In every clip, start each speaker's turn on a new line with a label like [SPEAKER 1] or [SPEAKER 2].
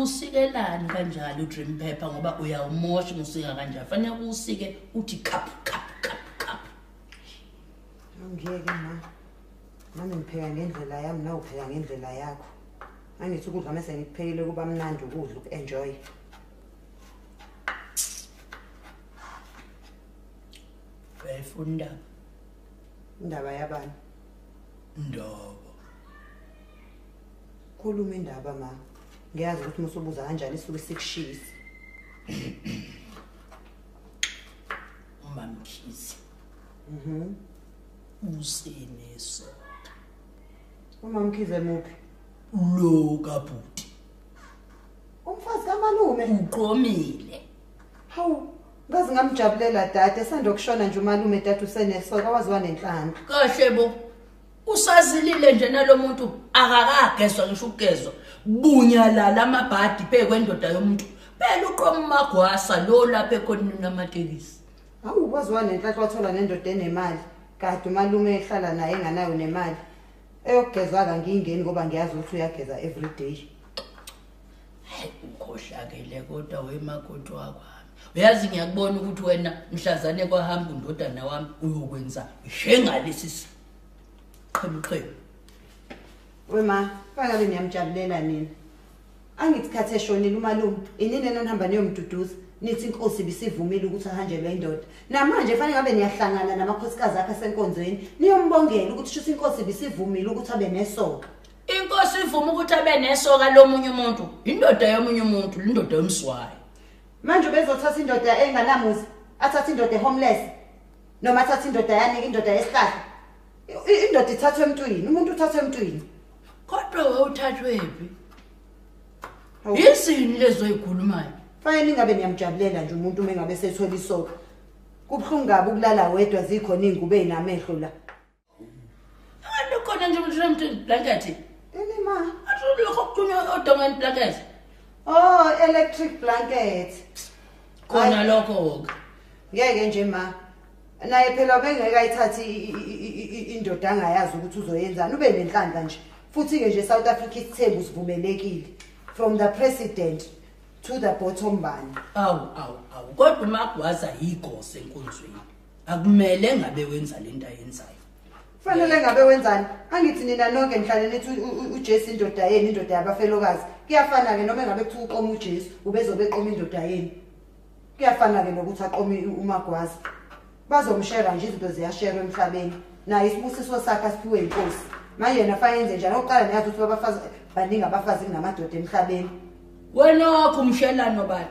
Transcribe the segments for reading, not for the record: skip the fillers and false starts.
[SPEAKER 1] Usikelani kanjalo udream paper ngoba uyawumosha usika kanjalo. Fanele usike uthi cup cup cup cup.
[SPEAKER 2] Angiyeke ma. Nami ngipheka ngendlela yami nawe upheka ngendlela yakho. Angithi ukudla mase ngikuphekile kuba mnandi ukudla uku-enjoy.
[SPEAKER 1] Uyayifunda
[SPEAKER 2] indaba yabani?
[SPEAKER 1] Ndobo.
[SPEAKER 2] Khuluma indaba ma. Ngiyazi ukuthi musubuza kanjani isuke sikushisa.
[SPEAKER 1] UMamkhize.
[SPEAKER 2] Mhm.
[SPEAKER 1] Useneso.
[SPEAKER 2] UMamkhize muphi?
[SPEAKER 1] Lo kabhuti.
[SPEAKER 2] Umfazi kamalume.
[SPEAKER 1] Uqomile.
[SPEAKER 2] Hawu, ngaze ngamjabulela dade sandokushona nje umalume dade usenesoka waziwa nenhlanhla.
[SPEAKER 1] Kahle bo. Usazilile nje nalomuntu akakagezwa ngisho ukugezwa. Bunyalala amabhadi phe kwendoda yomuntu. Phela uqoma uMagwasa lo lapha ekhonini namatekisi.
[SPEAKER 2] Hawu, waziwa nenhlanhla wathola nendoda enemali. Kade umalume ehlala naye enganayo nemali. Eyokugezwa kangiyingeni ngoba ngiyazi ukuthi uyageza every day.
[SPEAKER 1] Hayi ukhohlakele kodwa wemakoti wakwami. Uyazi ngiyakubona ukuthi wena mhlazane kwahamba undodana wami uyokwenza njengalesi siqhemuqhemu.
[SPEAKER 2] Wema, fanele niyamjabulela nina. Angithi khathi eshonile umalume, inini enihamba niyomduduza, nithi inkosi ibisivumile ukuthi ahanjelwe indoda. Namanje fanele ngabe niyahlangana namakhosikazi akhe asenkonzweni, niyombongela ukuthi shuthi inkosi ibisivumile ukuthi abe nesoka.
[SPEAKER 1] Inkosi ivuma ukuthi abe nesoka lomunye umuntu, indoda yomunye umuntu, indoda yomswayo.
[SPEAKER 2] Manje ubezothatha indoda enganamuzi, athathe indoda homeless, noma athathe indoda yanika indoda yesihlahla. Indoda ithathwe emntwini, umuntu uthathwe emntwini.
[SPEAKER 1] Kodwa wawuthathwephi?
[SPEAKER 2] Hawu.
[SPEAKER 1] Yizini lezo ezikhulumayo?
[SPEAKER 2] Fanele ingabe niyamjabulela nje umuntu uma engabe sethola isoka. Kubuhlungu kabi ukulala wedwa zikhona iy'ngubo ey'namehlo la.
[SPEAKER 1] Abantu khona nje umuntu blanket.
[SPEAKER 2] Ini ma?
[SPEAKER 1] Athi lokho kuqunywa odongeni blanket.
[SPEAKER 2] Oh, electric blanket.
[SPEAKER 1] Khona lokho ke.
[SPEAKER 2] Ngeke nje ma. Naye phela bengeke ayithathe indoda angayazi ukuthi uzoyenzani, ube nenhlanhla nje. Futhi ke nje South Africa isithembu sivumelekile. From the president to the bottom man.
[SPEAKER 1] Awu awu awu kodwa uMagwaza yigose enkonzweni. Akumele ngabe wenza lento ayenzayo.
[SPEAKER 2] Fanele ngabe wenzani? Angithi nina nonke nihlale nithi uJesu indoda yenu, indoda yabafelokazi. Kuyafana ke noma engabe kuthiwa uqoma uJesu, ubezobe eqoma indoda yenu. Kuyafana ke nokuthi aqome uMagwaza. Bazomshera nje, izinto ziyasherwa emhlabeni. Naye isibusiso sakhe asiphiwe inkosi. Manje yena fanele enze njani? Oqala niyazi ukuthi abafazi baningi, abafazi kunamadoda emhlabeni.
[SPEAKER 1] Wena wakho umshelano bani?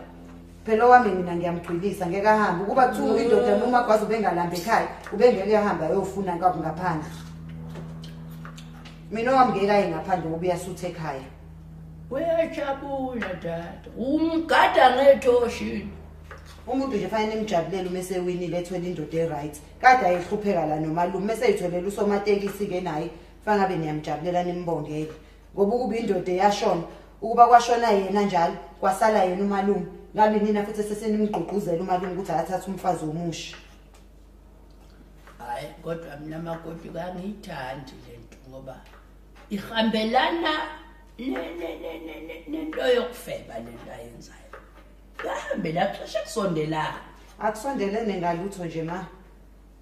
[SPEAKER 2] Phela owami mina ngiyamgcwilisa, ngeke ahambe. Ukuba kuthiwa indoda noma uMagwaza ubengalambi ekhaya, ubengeke ahambe ayofuna ngaphandle. Mina owami ngeke aye ngaphandle ngoba uyasutha ekhaya.
[SPEAKER 1] Uyajabula dada. Umgada ngethoshi.
[SPEAKER 2] Umuntu nje fanele nimjabulele uma esewinile ethwele indoda e-right. Kade ayehlupheka la nomalume, mese eyitholela usomatekisi ke naye, fanele ngabe niyamjabulela nimbongele. Ngoba ukuba indoda eyashona, ukuba kwashona yena njalo, kwasala yena umalume. Ngabe nina futhi sesenimgqugquzela umalume ukuthi akathathe umfazi omusha.
[SPEAKER 1] Hayi kodwa mina makoti kangiyithandi lento ngoba ihambelana nento yokufeba lento ayenzayo. Yahambela cishe kusondelana.
[SPEAKER 2] Akusondelene ngalutho nje ma.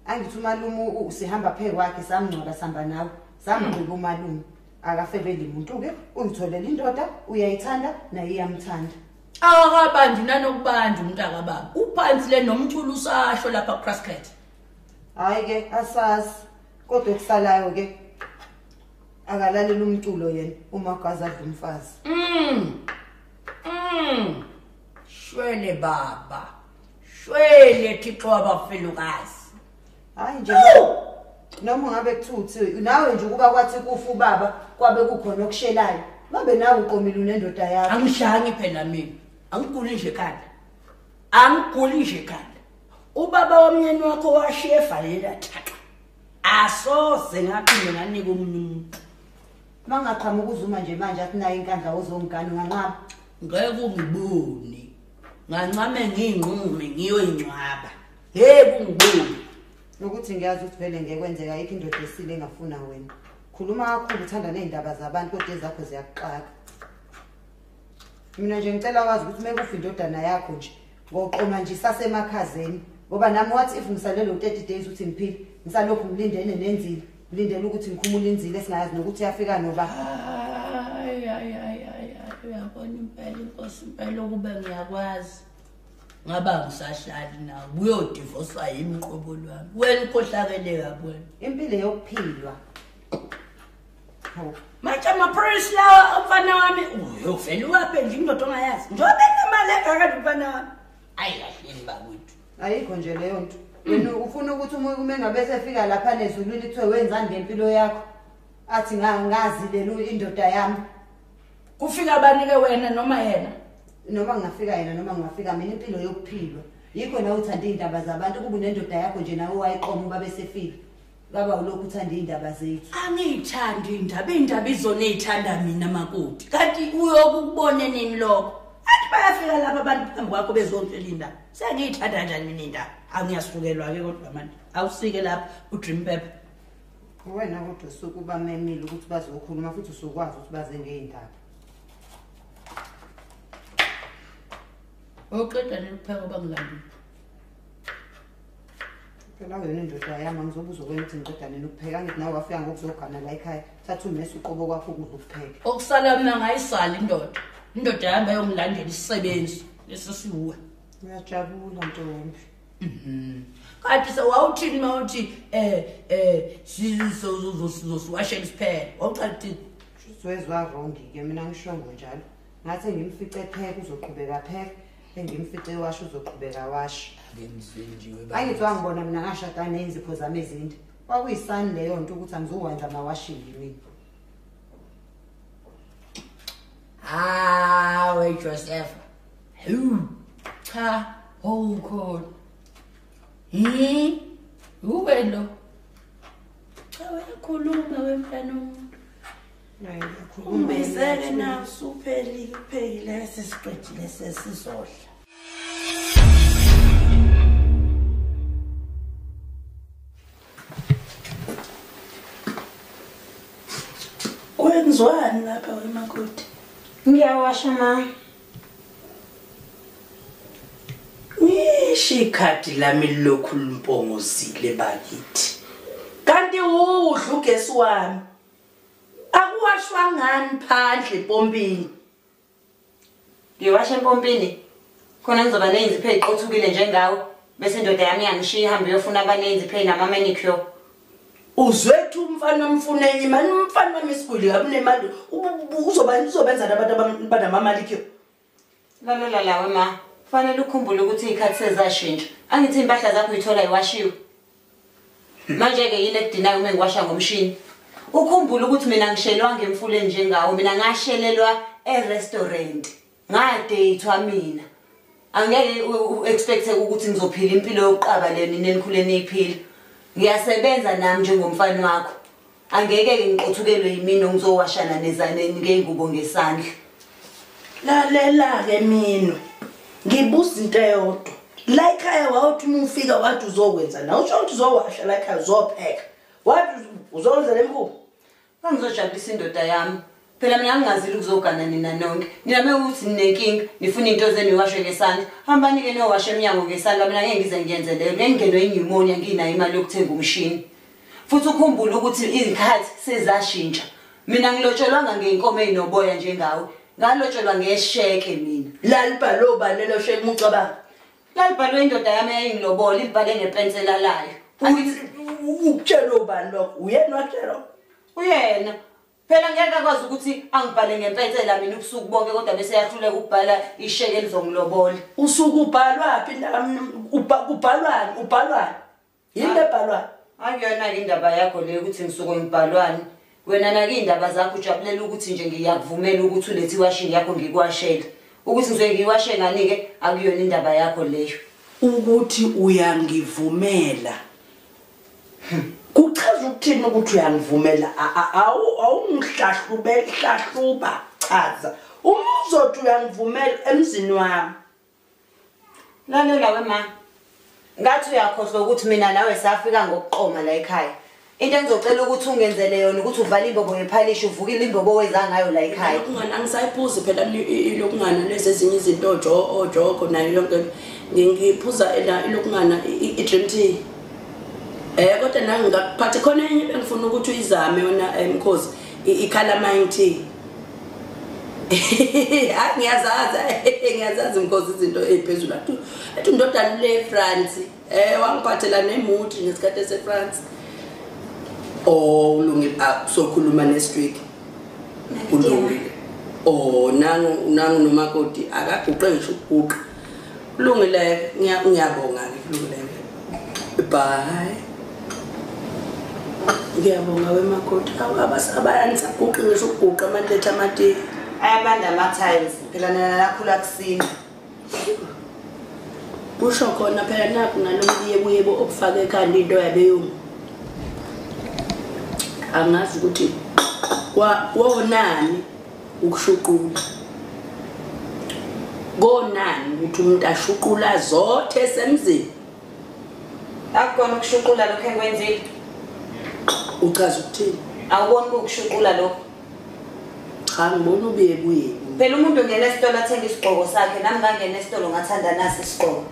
[SPEAKER 2] Angithi umalume sihamba phe kwakhe samngcwaba sihamba nawe. Samgqiba umalume. Akafebeli umuntu ke, uyitholela indoda, uyayithanda naye iyamthanda.
[SPEAKER 1] Akabandi nanokubanda umuntu akababa. Uphansi le nomthulu usasho lapha crosscut.
[SPEAKER 2] Hayi ke asazi kodwa okusalayo ke akalalela umculo yena uMagwaza adla umfazi.
[SPEAKER 1] Shwele baba. Shwele Thixo wabafelokazi.
[SPEAKER 2] Hayi nje noma ngabe kuthuthi nawe nje ukuba kwathi kufa ubaba kwabe kukhona okushelayo. Babe nawe uqomile unendoda yakho.
[SPEAKER 1] Angihlangi phela mina. Angiguli nje ekhanda. Angiguli nje ekhanda. Ubaba womnyeni wakho washiya evalela thaqa. Asoze ngaphinde nganika omunye umuntu.
[SPEAKER 2] Mangaqhamuka uzuma nje manje athi naye inkandla uzongigana unganqaba.
[SPEAKER 1] Ngeke ungibone. Ngancame ngiyinqume ngiyoyincwaba. Ngeke ungibone.
[SPEAKER 2] Nokuthi ngiyazi ukuthi vele ngeke kwenzeka, ayikho indoda esile engafuna wena. Khuluma kakhulu, uthanda nezindaba zabantu kodwa ezakho ziyakuxaka. Mina nje ngicela wazi ukuthi mekufa indodana yakho nje ngoqoma nje isasemakhazeni ngoba nami what if ngisalele u30 days uthi ngiphile ngisalokhu ngilindene nenzile ngilindele ukuthi ngikhumule inzile singayazi nokuthi iyafika noba.
[SPEAKER 1] Hayi hayi hayi hayi, uyabona impela inkosi impela ukube ngiyakwazi ngaba ngisahlali nawe uyodivorcewa yimi qobo lwami. Wena ukhohlakele kabi wena.
[SPEAKER 2] Impilo yokuphilwa.
[SPEAKER 1] Manje ama-price lawa umfana wami uyovele uwaphe nje indoda ongayazi njengoba enemali engaka nje umfana wami. Ayi kahleni bakwethu.
[SPEAKER 2] Ayikho nje leyo nto. Wena ufuna ukuthi uma engabe sefika lapha nezulwini kuthiwe wenzani ngempilo yakho athi ngazi lelo indoda yami.
[SPEAKER 1] Kufika abanike wena noma yena?
[SPEAKER 2] Noma ngingafika yena noma ngingafika mina, impilo yokuphilwa. Yikho nawe uthanda iy'ndaba zabantu kuba unendoda yakho nje nawe wayiqoma uba besefile. Baba ulokhu uthanda iy'ndaba zethu.
[SPEAKER 1] Angiyithandi iy'ndaba, iy'ndaba izona ey'thanda mina makoti. Kanti uyokubone nini lokho? Athi bayafika lapha abantu phambi kwakho bezongitshela iy'ndaba. Sengiyithanda kanjani mina iy'ndaba? Angiyasukelwa-ke kodwa manje. Awusike lapha u-dream paper.
[SPEAKER 2] Wena kodwa usuke ubamemile ukuthi bazokhuluma futhi usukwazi ukuthi baze ngey'ndaba.
[SPEAKER 1] Uqeda nini ukupheka bangilandile?
[SPEAKER 2] Phela wena indoda yami angizobuza wena ukuthi ngiqeda nini ukupheka, ngithi nawe wafika ngokuzogana la ekhaya. Thatha umese uqobo kwakho ukudla ukupheka.
[SPEAKER 1] Okusala mina ngayisala indoda. Indoda yami ayongilandela isisebenzi lesi siwuwe.
[SPEAKER 2] Uyajabula ntombi.
[SPEAKER 1] Kanti sewawuthini mawuthi sizosiwashela isiphelo. Wawucala uthini?
[SPEAKER 2] Sizwezwa wrong ke mina ngishongo njalo. Ngathi ngimfice epheka uzoqhubeka pheka. Engimfice washo uzoqhubeka washo. Angithi wangibona mina ngashada ney'nzipho zami ezinde. Kwakuyisani leyo nto ukuthi angizowenza amawashingi mina.
[SPEAKER 1] Hawe Joseph. Hawu. Cha, awukhona. Uwe lo. Cha uyakhuluma wemfana umuntu.
[SPEAKER 3] Umbizeke na usuphelile uphekile sesiqedile sesizodla. Kwenziwani lapha wemakoti?
[SPEAKER 4] Ngiyawasha ma.
[SPEAKER 3] Ngisho ikhadi lami lokhu limpongozile bakithi. Kanti udla ugesi wami. Akuwashwa ngani phandle empompini?
[SPEAKER 4] Ngiwasha empompini. Khona ngizoba ney'nzipho ey'qothukile njengawe. Bese indoda yami yangishiya ihambe iyofuna abaney'nzipho ey'nama-manicure.
[SPEAKER 3] Uzwethu umfana omfuna enye imali, umfana wami isiguli kabi unemali, uzobenza nabantu abanama-manicure.
[SPEAKER 4] Lalela lawe ma. Kufanele ukhumbule ukuthi iy'khathi sezashintsha. Angithi iy'mpahla zakho uyithola yiwashiwe. Manje-ke yini ekudinayo uma ngiwasha ngomshini? Ukhumbule ukuthi mina ngishelwanga emfuleni njengawo, mina ngashelelwa e-restaurant. Ngadeyithwa mina. Angeke u-expect-e ukuthi ngizophila impilo yokuqaba le nina enikhule niyiphila. Ngiyasebenza nami njengomfana wakho. Angeke-ke ngiqothukelwe yimina ngizowashana ngey'ngubo ngesandla.
[SPEAKER 3] Lalela-ke mina. Ngibuza into eyodwa. La ekhaya wawuthi uma ufika wathi uzokwenza na usho ukuthi uzowasha la ekhaya uzopheka. Wathi uzokwenza le mkhuba.
[SPEAKER 4] Ngizojabulisa indoda yami. Phela mina ngingazile ukuzogana nina nonke. Nina mewukuthi ninenkinga, nifuna into zenu niwashe ngesandla. Hambani-ke niyowasha emnyango ngesandla, mina ngeke ngize ngiyenze leyo. Ngeke ngingenwe inyumonia nginayo imali yokuthenga umshini. Futhi ukhumbule ukuthi izikhathi sezashintsha. Mina ngilotshelwanga ngey'nkomo ey'noboya njengawe. Ngalotshelwa ngesheke mina.
[SPEAKER 3] Lalibhalwe ubani lelo sheke uma ucabanga?
[SPEAKER 4] Lalibhalwe indoda yami eyayingilobola, ilibhale ngepensela layo.
[SPEAKER 3] Ukutshelwe ubani lokho? Uyena wakutshelwa?
[SPEAKER 4] Uyena. Phela ngeke akwazi ukuthi angibhale ngempensela mina ubusuku bonke kodwa bese yahluleka ukubhala isheke elizongilobola.
[SPEAKER 3] Usuku ubhalwaphi? Ubhalwani? Ubhalwani? Yini ebhalwayo?
[SPEAKER 4] Akuyona-ke indaba yakho leyo ukuthi ngisuke ngibhalwani. Wena nake iy'ndaba zakho ujabulela ukuthi nje ngiyakuvumela ukuthi ulethe iwashing yakho ngikuwashele. Ukuthi ngizoke ngiyiwashe ngani-ke akuyona indaba yakho leyo.
[SPEAKER 3] Ukuthi uyangivumela. Kuchaza ukuthini ukuthi uyangivumela? Awungihlahlube hlahluba chaza. Uma uzothi uyangivumela emzini wami.
[SPEAKER 4] Lalela we ma. Ngathi uyakhohlwa ukuthi mina nawe safika ngokuqoma la ekhaya. Into engizocela ukuthi ungenzele yona ukuthi uvale imbobo yephalishi uvukile imbobo oweza ngayo la ekhaya.
[SPEAKER 3] Lokungana angisayiphuzi phela ilokungana lezi ezinye izinto ojoko nayo yonke ngiphuza ilokungana i-dream tea. Kodwa nami ngakuphatha khona enye bengifuna ukuthi uyizame yona mkhosi i-calamine tea. Hayi ngiyazazi mkhosi izinto eziphezulu athi indodana le France wangiphathela nemuthi ngesikhathi eseFrance. Oh ulungile sokhuluma next week. Kulungile. Oh nangu nomakoti akaguqe ngisho ukuguqa. Kulungile ngiyabonga ke kulungile. Bye. Ngiyabonga wemakoti abasabayanisa guqe ngisho ukuguqa amantethe amati.
[SPEAKER 4] Ayabanda ama tiles phela nina nakhula kusini.
[SPEAKER 3] Kusho khona phela nakho nalombiye buyebo obufake ekhanda into yabe angazi ukuthi kwonani ukushuqula konani ukuthi umuntu ashuqula zothe esemzini.
[SPEAKER 4] Akukona ukushuqula lokho engikwenzile.
[SPEAKER 3] Uchaza ukuthini?
[SPEAKER 4] Awuboni ukushuqula lokho?
[SPEAKER 3] Cha ngibona ubuye buye.
[SPEAKER 4] Phela umuntu ungena esitolo athenga isigqoko sakhe nami ngangena esitolo ngathanda nasi isigqoko.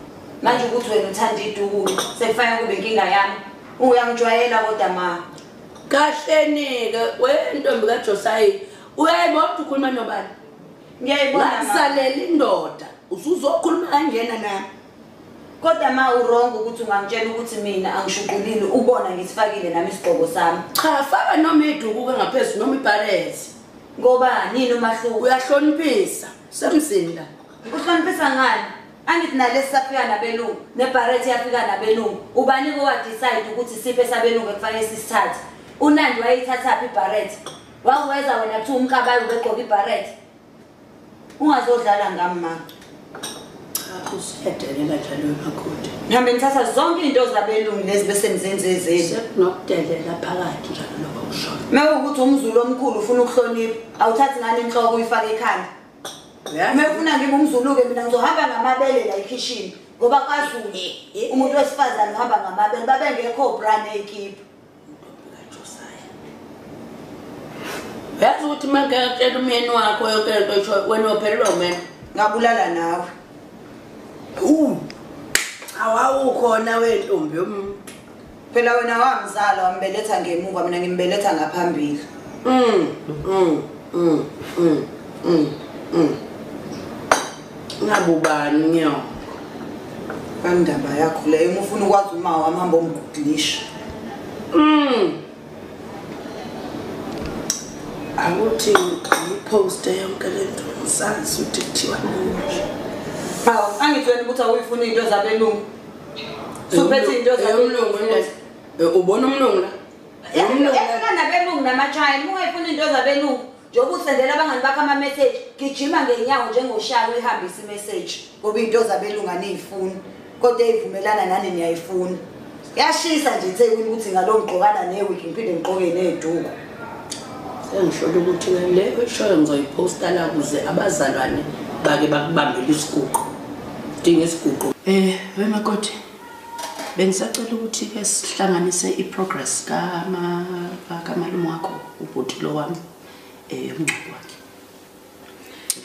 [SPEAKER 4] Manje ukuthi wena uthanda iduku sekufanele kube inkinga yami. Uyangijwayela kodwa ma.
[SPEAKER 3] Kahleni-ke wentombi kaJosaya uyayibona ukuthi ukhuluma nobani?
[SPEAKER 4] Ngiyayibona ma.
[SPEAKER 3] Ngakusalela indoda usuzokhuluma kanjena nami.
[SPEAKER 4] Kodwa ma uwrong ukuthi ungangitshela ukuthi mina angishuqulile ubona ngisifakile nami isigqoko sami.
[SPEAKER 3] Cha faka noma iduku-ke ngaphezulu noma ibharethi.
[SPEAKER 4] Ngoba nini umahluko?
[SPEAKER 3] Uyahloniphisa semzini la.
[SPEAKER 4] Uhloniphisa ngani? Angithi nalesi safika nabelungu nebharethi yafika nabelungu. Ubani owadecide ukuthi siphe sabelungu ekufanele sisithathe? Unandi wayithathaphi ibharethi? Wakuweza wena kuthiwa umkabayi ubegqoka ibharethi. Ungazodlala ngami ma.
[SPEAKER 3] Cha usuyadelela njalo wemakoti.
[SPEAKER 4] Ngihambe ngithatha zonke izinto zabelungu lezi bese nizenze ezenu.
[SPEAKER 3] Sekunokudelela phakathi njalo lokho kushoyo.
[SPEAKER 4] Mewukuthi umZulu omkhulu ufuna ukuhlonipha, awuthathi ngani inhloko uyifake ekhanda. Mewufuna ngibe umZulu-ke mina ngizohamba ngamabele la ekhishini ngoba kwaZulu umuntu wesifazane uhamba ngamabele babengekho bra ney'kipha.
[SPEAKER 3] Uyazi ukuthi uma ngiyakutshela umyeni wakho yonke lento oyishoyo wena uphelelwa umena.
[SPEAKER 4] Ngabulala nawe.
[SPEAKER 3] Awawukhona wentombi yomuntu.
[SPEAKER 4] Phela wena wamzala wambeletha ngemuva mina ngimbeletha ngaphambili.
[SPEAKER 3] Ngabubani nyoko?
[SPEAKER 4] Kwandaba yakho leyo uma ufuna ukwazi uma wami hamba omgugulisha.
[SPEAKER 3] Akuthi ngiposte yonke lento ngisazi ukuthi kuthiwa nje.
[SPEAKER 4] Hawu, angithi wena ukuthi awuyifuni into zabelungu. Suphethe into zabelungu.
[SPEAKER 3] Ubona umlungu la?
[SPEAKER 4] Efika nabelungu namaChina, ungayifuni into zabelungu. Njengoba usendela abangani bakho ama-message, gijima ngeenyawo njengoshaka uyihambise i-message. Ngoba into zabelungu aniyifuni, kodwa eyivumelana nani niyayifuna. Yashisa nje eThekwini ukuthi ngalo ngigqokana newigi ngiphinde ngigqoke neduku.
[SPEAKER 3] Sengisholo ukuthi le oyishoyo ngizoyiposta la ukuze abazalwane bake bakubambele isiguqo. Dinga isiguqo. Wemakoti bengisacela ukuthi ke sihlanganise i-progress kamalume wakho ubhuti lo wami umngcwabo wakhe.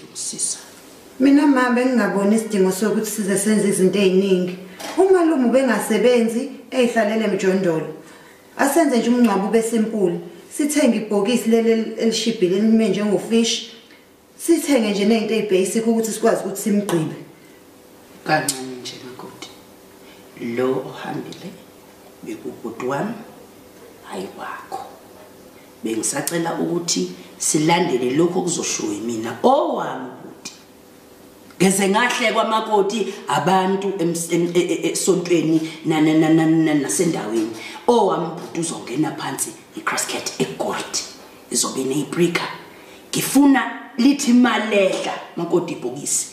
[SPEAKER 3] Ukusisa.
[SPEAKER 2] Mina ma bengingaboni isidingo sokuthi size senze izinto eziningi. Umalume ubengasebenzi eyihlalele emjondolo. Asenze nje umngcwabo ube simple. Sithenge ibhokisi leli elishibhile elime njengofish. Sithenge nje nezinto ezibasic ukuthi sikwazi ukuthi simgqibe.
[SPEAKER 3] Kancane nje makoti. Lo ohambile bekubhuti wami hayi wakho. Bengisacela ukuthi silandele lokho okuzoshiwo mina owami bhuti. Ngeze ngahlekwa makoti abantu esontweni nasendaweni. Owami bhuti uzongena phansi i-casket egold izobe neyibrika. Ngifuna lithi malehla makoti ibhokisi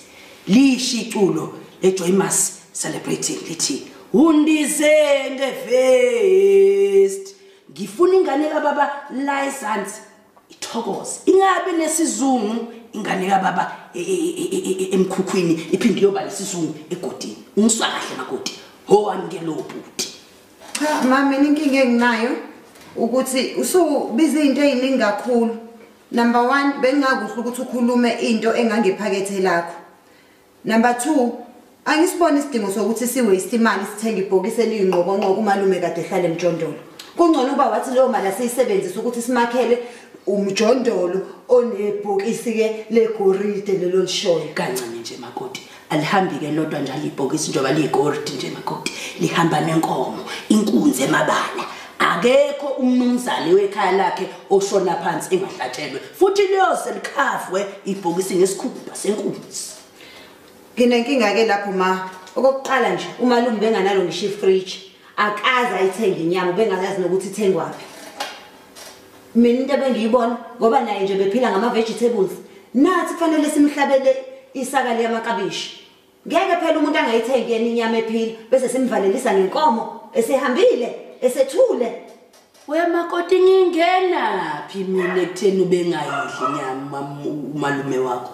[SPEAKER 3] lishiculo leJoymas celebrating lithi undize ngefest. Ngifuna ingane kababa license ithokoze ingabe nesizungu ingane kababa emkhukhwini iphinde iyoba nesizungu egodini. Ungiswa kahle makoti howami ke lo bhuti.
[SPEAKER 2] Cha mama mina inkinga enginayo Ukuthi usubiza into eziningi kakhulu. Number 1, bengingakuhle ukuthi ukhulume into engangephakethe lakho. Number 2, angisiboni isidingo sokuthi siwaste imali sithenge ibhokisi eliyinqobonqobo umalume kade ehlala emjondolo. Kungcono uba wathi leyo mali asiyisebenzise ukuthi simakhele umjondolo onebhokisi ke legolide lelo lishoyo.
[SPEAKER 1] Kancane nje makoti, alihambi ke lodwa njalo ibhokisi njengoba liyigolide nje makoti, lihamba nenkomo, inkunzi emabala. Akekho umnumzane wekhaya lakhe oshona phansi engahlatshelwe, futhi liyose likhafwe ibhokisi ngesikhumba senkunzi.
[SPEAKER 2] Nginenkinga ke lapho ma. Okokuqala nje umalume benganalo ngisho ifridge, akaze ayithenge inyama, bengazazi nokuthi ithengwaphi. Mina into ebengiyibona ngoba naye nje bephila ngama vegetables, nathi kufanele simhlabele isaka liyamakabishi. Ngeke phela umuntu angayithengi yena inyama ephila bese simvalelisa ngenkomo esehambile esethule.
[SPEAKER 1] Wemakoti, ngingenaphi mina ekutheni ubengayidli inyama umalume wakho?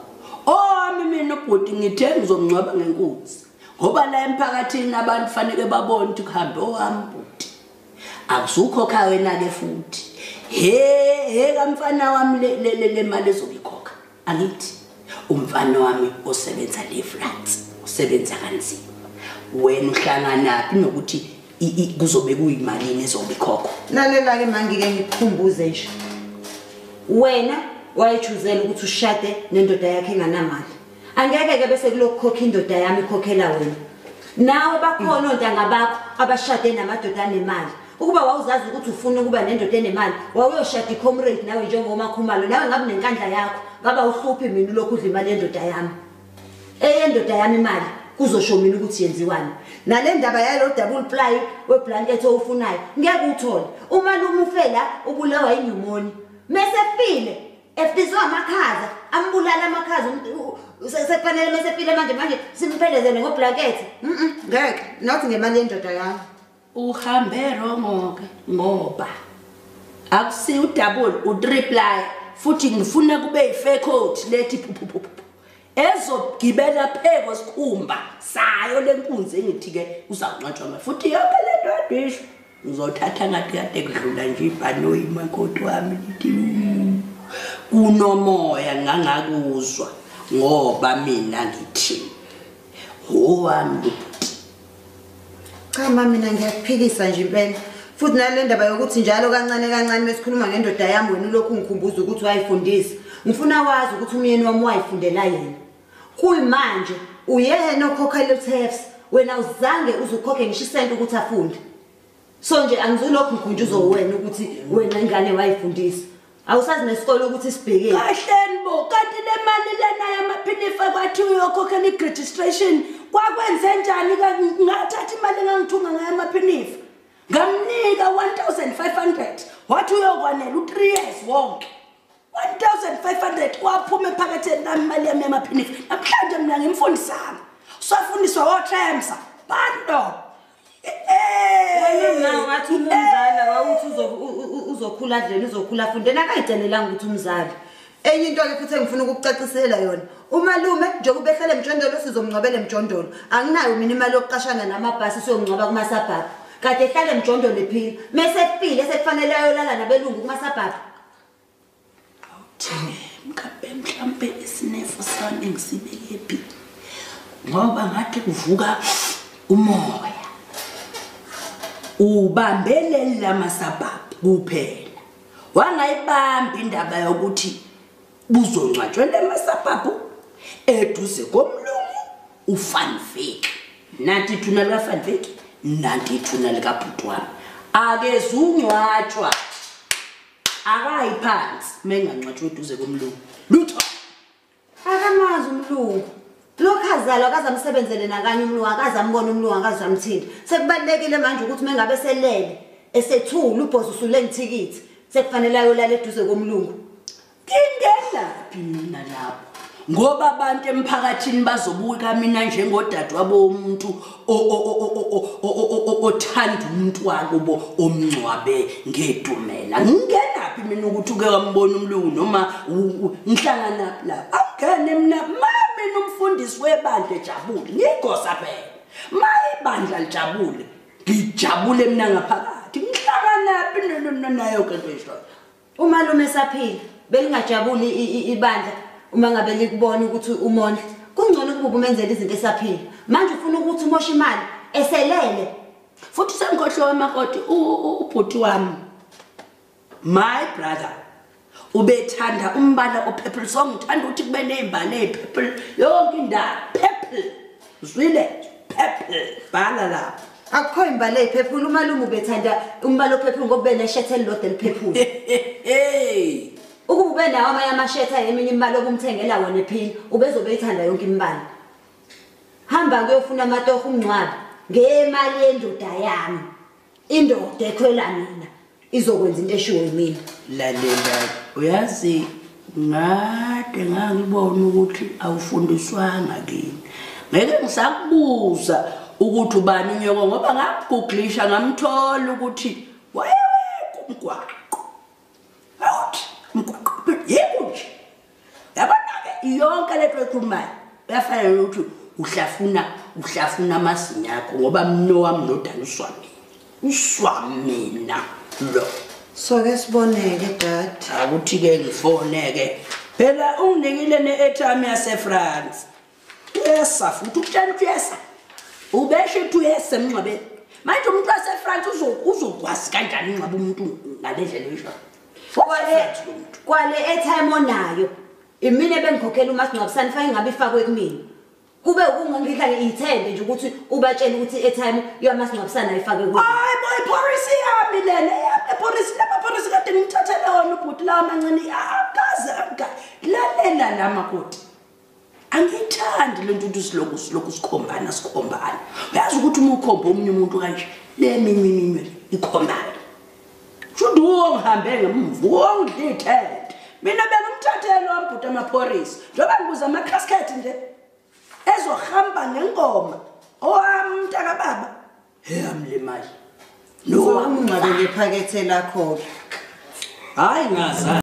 [SPEAKER 1] Owami mina ubhuti ngithe ngizomngcwaba ngenkunzi, ngoba la emphakathini abantu fanele babone ukuthi kuhambe owami bhuti. Akuzukhokha wena ke futhi. He kamfana wami le mali ezoyikhokha. Angithi umfana wami osebenza le France, usebenza kanzima. Wena uhlanganaphi nokuthi kuzobe kuyimalini ezobikhokhwa?
[SPEAKER 2] Lalela ke mangike ngikukhumbuze nje. Wena wayechuzela ukuthi ushade nendoda yakhe enganamali. Angeke ke bese kulokukhokha indoda yami ikhokhela wena. Nawe bakhona ontanga bakho abashade namadoda anemali. Ukuba wawuzazi ukuthi ufuna ukuba nendoda enemali, wawuyoshada icomrade nawe njengomakhumalo, nawe ngabe nenkandla yakho, ngaba uhluphi mina lokhu udla imali yendoda yami. Eyendoda yami imali kuzosho mina ukuthi yenziwani. Nale ndaba yalo double ply weblanket owufunayo ngeke uthole. Umalume ufela ubulawa inyumoni. Mase file efizwa amakhaza, ambulala amakhaza, sekufanele mase file manje simphelezele ngoblanket. Ngeke, not ngemali yendoda yami.
[SPEAKER 1] Uhambe wrong ngoba akusi udouble utriple, futhi ngifuna kube ifair coat lethi phuphu ezogibela pheko sikhumba sayo lenkunzi engithi ke uzawuncwatshwa ngayo. Futhi yonke lento adisho ngizothatha ngathi kade kudlula nje ibhanoyi makoti wami lithi kunomoya ngangakuzwa ngoba mina ngithi owami.
[SPEAKER 2] Cha mama, mina ngiyakuphikisa nje impela. Futhi nale ndaba yokuthi njalo kancane kancane mesikhuluma ngendoda yami wena ulokhu ngikhumbuza ukuthi wayifundisa. Ngifuna wazi ukuthi umyeni wami wayifundela yena. Kuyimanje uyena okhokhela uTAFS, wena uzange uzukhokhe ngisho isenti ukuthi afunde. So nje angizulokhu ngikhunjuzwa wena ukuthi wena ingane wayifundisa. Awusazi nesikole ukuthi sibhekeni.
[SPEAKER 1] Kahleni bo, kanti le mali lena yamaphinifa kwathi uyokhokhela i-registration kwakwenze njani? Ngathatha imali engangithunga ngayo amaphinifa ngamnika 1500 wathi uyokwanela u3 years wonke. 1500 kwaphuma ephaketheni lami imali yami yamaphinifa. Namhlanje mina ngimfundisanga, usafundiswa woTremsa bando.
[SPEAKER 2] Wena ngathi umzala wawuthi uzokhula adleni, uzokhula afunde, nakayicelelanga ukuthi umzali. Enye into ke futhi engifuna ukukucacisela yona, umalume njengoba ehlele emjondolo sizomngcwabela emjondolo. Anginayo mina imali yokuqashana namabhasi siyongcwaba kumasabhabhu. Kade ehlale emjondolo ephila, mase efile sekufanele ayolala nabelungu kumasabhabhu.
[SPEAKER 1] Awuthenge mkhambe mhlambe isinefu sami ngisibeke phi, ngoba ngathi kuvuka umoya ubambelele lamasabhabhu kuphela, wangayibamba indaba yokuthi buzongcwatshwa lemasabhabhu eduze komlungu uFanvik. Nanti ithuna likaFanvik, nanti ithuna likabhuti wami. Akezungcwatshwa, akayi phansi mengangcwatshwa eduze komlungu lutho.
[SPEAKER 2] Akamazi umlungu lokhu azalwa akaze amsebenzele nakanye umlungu, akaze ambone umlungu, akaze amthinta. Sekubalulekile manje ukuthi mengabe selele esethula ubhozo usule ngithikithi, sekufanele ayolala eduze komlungu.
[SPEAKER 1] Ngingenaphi mina lapho? Ngoba abantu emphakathini bazobuka mina njengodadewabo womuntu othanda umuntu wakubo omngcwabe ngedumela. Ngingenaphi mina ukuthi uke wambona umlungu noma ngihlanganaphi lapho? Angene mina mina umfundisi webandla ejabule, ngigosa phela. Ma ibandla lijabule, ngijabule mina ngaphakathi. Ngihlakanaphi
[SPEAKER 3] Nayo ke into eshoyo.
[SPEAKER 4] Umalume saphila belingajabuli ibandla uma ngabe likubona ukuthi umondla. Kungcono ukuba umenzele izinto esaphila. Manje ufuna ukuthi umoshe imali eselele.
[SPEAKER 3] Futhi sengikhohliwe makoti ubhuti wami. My brother ubethanda umbala opurple, so ngithanda ukuthi kube nezimbali ezipurple yonke indawo purple. Zwile purple bhala lapha.
[SPEAKER 4] Akukho imbali ezipurple, umalume ubethanda umbala opurple ngoba beneshirt elilodwa elipurple.
[SPEAKER 3] Hey.
[SPEAKER 4] Ukuba ube nawo amanye amashirt eminye imali obumthengela wona ephila, ubezobe ethanda yonke imibala. Hamba kuyofuna amatoho umncwabe ngemali yendoda yami. Indoda ekhwela mina izokwenza into eshiwo yimina.
[SPEAKER 3] Lalela, uyazi ngade ngangibona ukuthi awufundiswanga kini. Ngeke ngisakubuza ukuthi ubani unyoko ngoba ngakugooglisha ngamthola ukuthi wayeweka umgwaqo. Awuthi umgwaqo yebo nje. Yabona-ke yonke lento ekhulumayo uyafanele ukuthi uhlafuna amazinyo akho ngoba mno wami nodana uswamina. Uswamina lo.
[SPEAKER 2] So-ke siboneke dad.
[SPEAKER 3] Akuthi-ke ngifoneke. Phela unginikile ne-airtime yase-France. Uyesa futhi ukutshela ukuthi uyesa. Ubesho ukuthi uyesa emngcwabeni. Manje umuntu wase-France uzokwazi kanjani ungcwaba umuntu ngale ndlela oyishoyo?
[SPEAKER 4] Kwale airtime onayo imina ebengikhokhela umasingcwabisane fanele ngabe ifakwe kumina. Kube ukungangidla ngiyithembe nje ukuthi ubatshele ukuthi i-airtime yamasingcwabisane ayifakwe kumina.
[SPEAKER 3] Hayi boy, ipolisi yami lena, ipolisi lapha polisi kade ngimthathele wona ubhuti la amancane akaze lalela la makoti. Angiyithandi lento ukuthi silokhu sikhombana. Uyazi ukuthi uma ukhomba omunye umuntu kanje le minye ikhombana. Shuthi ngihambe ngemva ngidlithende. Mina bengimthathele wambhuti amapholisa. Njengoba ngibuza ama-casket nje ezohamba ngengoma owami mntaka baba. Hey amlimali.
[SPEAKER 2] No, umngcwabe ngephakethe lakho.
[SPEAKER 3] Hayi ngaza.